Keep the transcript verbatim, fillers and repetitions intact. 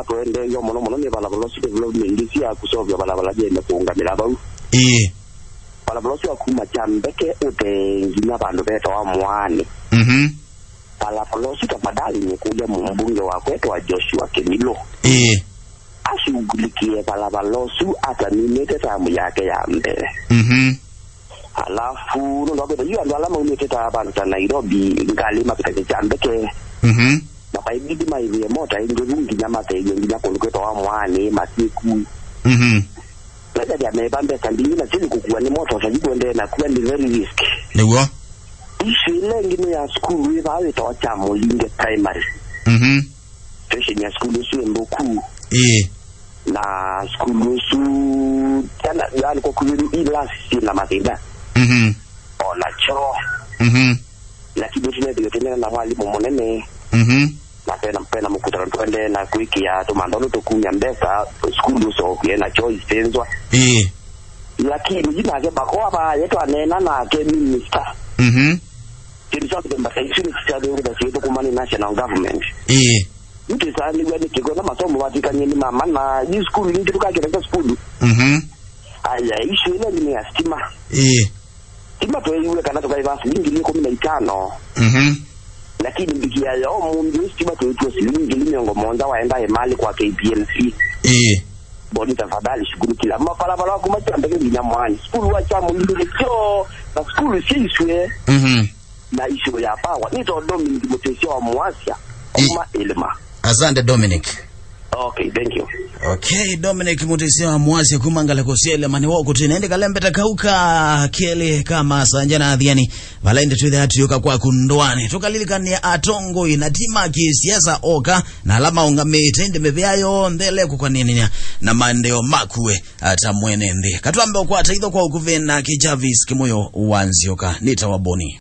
Twaendeew'a mũno mũno nĩ valavola ũsu development sya kũseũvya valavola syaĩle kũũngamĩla vau. Ĩĩ. Valavola ũsu wa kuma Kyambeke ũtee nginya vandũ vetawa Mwaanĩ. Mhm. Valavola ũsu tafadhali nĩkũlya mũmbunge wakwa etawa Joshua Kĩmilũ. Ĩĩ. Ashughulikie valavola ũsu ata ninĩte tamu yake ya mbee. Mhm. Alafu nũndũ wa kwĩtha yu andũ ala maumĩte ta vandũ ta Nairobi, ngalĩ mavĩtavya Kyambeke. Mhm. Na vaibidi maĩvĩe mota ĩngĩ vu nginya matheew'e nginya kũndũ kwĩtawa Mwaanĩ, Masiku. Mhm. Wethĩa meva mbesa mbingĩ na sili kũkua nĩ mota ũtavyu kũendee na kua nĩ very risk. Nĩw'o. Issue ĩla ĩngĩ nĩ ya sukulu ĩ vaa wĩtawa Kyamũlinge Primary. Mhm. Station ya sukulu ũsu ĩ nthũku. Ĩĩ. Na sukulu ũsu, tena, yani, kwa kweli, ila sina mathĩna. Mhm. O na choo. Mhm. Lakini tunethĩwe tene na mwalimu mũnene. Mhm. Na pena, pena mũkutano twendee na kwĩkĩa tũmantha ũndũ tũkumya mbesa, sukulu ũsokwie na choo isenzwa. Ĩĩ. Lakini yu nake Bakoa vaye twaneena nake minister. Mhm. Kĩndũ kya kũthemba ta isu nĩ kyathĩngũtha syĩthũkũma nĩ national government. Ĩĩ. Nĩtwĩsaanĩw'a nĩ kĩko na masomo vatĩkanie nĩ mama na yu sukulu ingĩ tũkakĩleka sukulu. Mhm. Aya, issue ĩla ĩngĩ nĩ ya stima. Ĩĩ. Stima tweiwe kana tũkaĩva silingi ngili ĩkũmi na itano. Mhm. Lakini mbikia ya ũmũnthĩ sitima twĩtw'e silingi ngili mĩongo mũonza waenda ĩmalĩ kwa K P L C. Ĩĩ. Boni tafadhali shughulikia. Mabalabala wa kuma Kyambeke nginya Mwaanĩ. Sukulu wa Kyamũlinge nĩkyo na sukulu syaiswe. Mhm. Na issue ya power. Nĩtawa Dominic Mũtĩsya wa Mwasya. Kuma Ĩlĩma. Asante, Dominic. Okay, thank you. Okay, Dominic Mũtĩsya wa Mwasya kuma Ngaleko sya Ĩlĩma nĩwe ũkũtwĩna. Ĩndĩ kalembeta kau ka kelĩ ka Masanja na Athiani, vala ĩndĩ twĩthĩa tũyũka kwaku ndũanĩ. Tũkalilikania atongoi na ti ma kĩsiasa oka, na ala maũngamĩte, ĩndĩ mĩvĩa yonthe ĩla ĩkũkonanĩa na maendeeo maku we ta mwene nthĩ. Katwambe ũkwata itho kwa ũkuvĩ nake Jarvis Kĩmũyũ wa Nzioka. Nĩtawa Boni.